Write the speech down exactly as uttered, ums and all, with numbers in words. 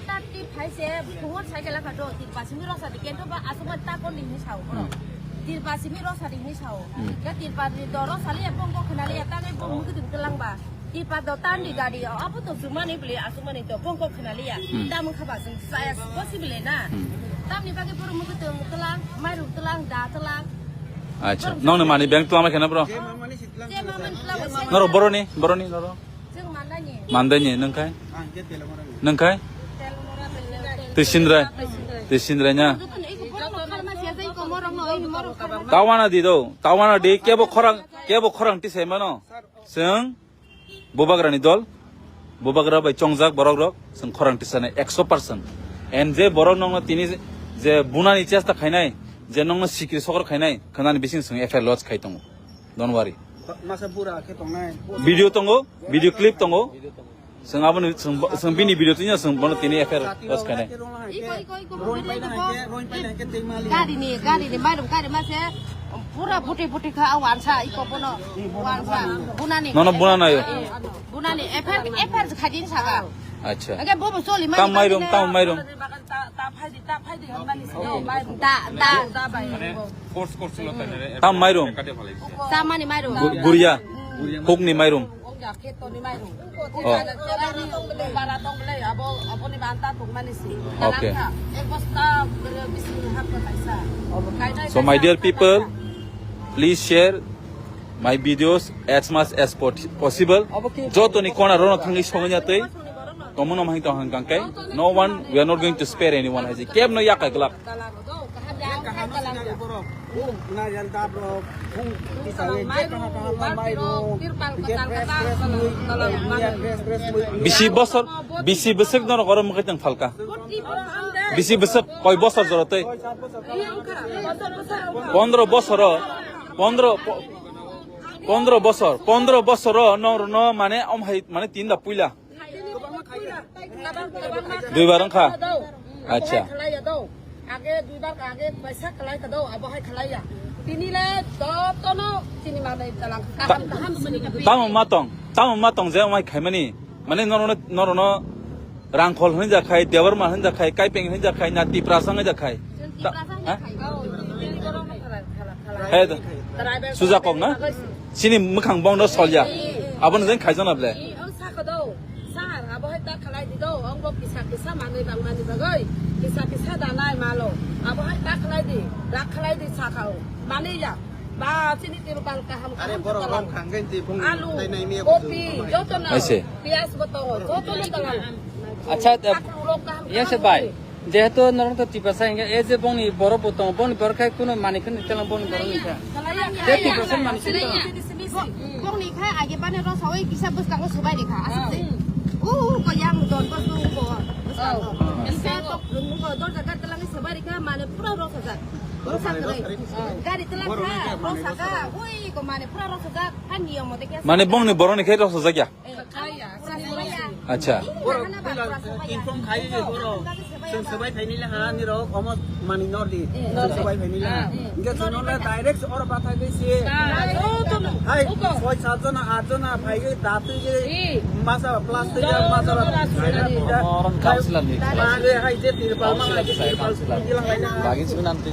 Tati phai se phungo cycle kha do, tirpa simi rosa di kento ba asuma ta kon di ni sao bro. Hmm. Tirpa simi rosa di ni sao. Hmm. Ga tirpa di do rosa liya bongko khna liya ta ngai bong mugi ding telang ba. Tirpa do tan di gari o apo to jumani beli asumani do bongko khna liya. Hmm. Ta mung kha ba sing saya possible na. Hmm. Tamni bagi boro mugi ding telang, mairum telang, da telang. Acha, nong ni mani bank telang ma khena bro. Je mamani telang. Noro boroni, boroni noro. Mandai ni, nung khai? Nung khai? Twi sindrai. Twi sindrai nya. Tawana di do. Tawana di kebo khorang, kebo khorang tisai mano. Seng bubagra ni dol. Bubagra bai chongjak borok rok. Seng khorang tisane ekso percent. And je borok nongno tini je bunani chesta khainai, je nongno sikri sokor khainai, khanani bising seng F I R lodge khai tongo. Don't worry. Masa bura khe tongnai. Video tongo, video clip tongo. Seng aboni, seng, seng bini video tunya seng bono tini F I R lodge khainai. Iko, iko, iko, Rohingya pai na ke, Rohingya pai na ke tei mali. Gari ni, gari ni, mairum gari ma se, pura buti buti kha, wansa, iko bono, wansa, bunani. Nono buna nayo. Eh, bunani, F I R, F I R khajin saka. Acha. Age bobo soli mani. Tam mairum, tam mairum. Ta, ta phai di, ta phai di, hwnmani sini, oh, bai. Da, da. Da bai. Tam mairum. Chamani mairum. Gu-, guria. Hukni mairum. Oh. Bara tong bele, abo, aboni banta tongmani si. Okay. Ek bosta bisi hap ko taisa. So, my dear people, please share my videos as much as po-, possible. Jotoni kona rono thangwi songnya tei. Komono mahing tong hang kangkai. No one, we are not going to spare anyone. Haji keb no yakai glak. Bisi bosor, bisi bosor no rok oro mwkhai tong phalka. Bisi bosor, koi bosor jora tei. Pondro bosor, pondro, po-, pondro bosor, pondro bosor no, no mane om hai, mane tinda puila. Duibar wngkha? Acha. Age duibar age paisa khlai kha do, abo hai khlai ya. Tini le jotono chini manai talang. Kaham, kaham sini. Tamo ma tong, tamo ma tong je mai khaimani. Mane norono, norono rangkhol hinjakhai, debarma hinjakhai, kaipeng hinjakhai, na tiprasa hinjakhai. Chwng tiprasa hinjakhai. He, suja kok na? Chini mwkhang bongno solya. Abono jeng khaijana ble. Sir, abo hai ta khlai di do, ang bo kisa kisa manwi bang mani bagwi, kisa kisa da nai malo. Abo hai ta khlai di, rak khlai di sakha o. Mani ya, ba chini tiru bang kaham kaham borok rom khanggen ti bung alu, tai nai mi kopi, joto na. Aise. Pias bo tongo, joto na talang. Acha, yes, bhai. Jehetu norok to Tiprasa hingke, e je bongni borok bo tongo, bongni borok khai kuno manwi kheno telang bongni borok ni kha. Je Tiprasa manwi kheno telang. Bongni khai age bane rosa oi kisa bwskango swbai rikha, aswk se. U, u, ko yang don bosong ko bwskango. Kisa tok ko dorja gar telang swbai rikha, mane pura rosa jak. Rosa kwrwi. Gari telang kha, rosa kha, ui ko mane pura rosa jak, ha niyom mote khe. Mane bongni borok ni khai rosa jak ya? Acha. Inform khai je boro. Chwng swbai phaini le ha ni rok omo mani nor di. Chwng swbai phaini le ha. Inge chwng nor le direct oro bathai de si. Hai, soi sat jona, at jona phai ge datwi ge masa plastic ge masa. Omo councilor ni. Ma ge hai je tirpal ma ge tirpal. Bagin sunan twi.